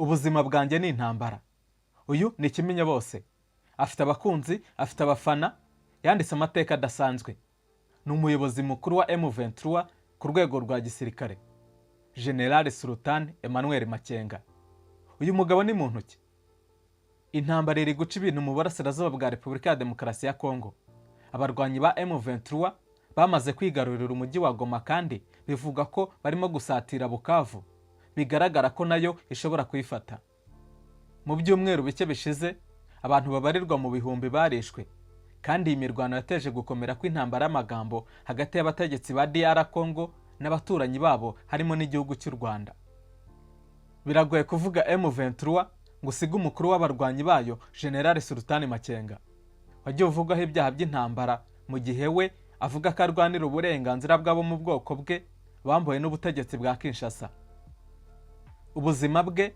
Ubuzima bwanjye ni intambara. Uyu ni ikimenyabose, afite abakunzi, afite abafana, yanditse amateka adasanzwe. Ni umuyobozi mukuru wa M23 ku rwego rwa gisirikare, General Sultan Emmanuel Makenga. Uyu mugabo ni muntu ki? Intambara iri guca ibintu mu burasirazuba bwa Repubulika ya Demokarasi ya Kongo. Abarwanyi ba M23 bamaze kwigarurira umujyi wa Goma, kandi bivuga ko barimo gusatira Bukavu, bigaragara ko nayo ishobora kuyifata. Mu byumweru bike bishize, abantu babarirwa mu bihumbi barishwe, kandi iyi mirwano yateje gukomera kw'intambara y'amagambo hagati y'abategetsi ba DR Congo n'abaturanyi babo, harimo n'igihugu cy'u Rwanda. Biragoye kuvuga M23 ngo usige umukuru w'abarwanyi bayo, General Sultan Makenga, wagiye uvugwaho ibyaha by'intambara, mu gihe we avuga ko arwanira uburenganzira bw'abo mu bwoko bwe bambuwe n'ubutegetsi bwa Kinshasa. Ubuzima bwe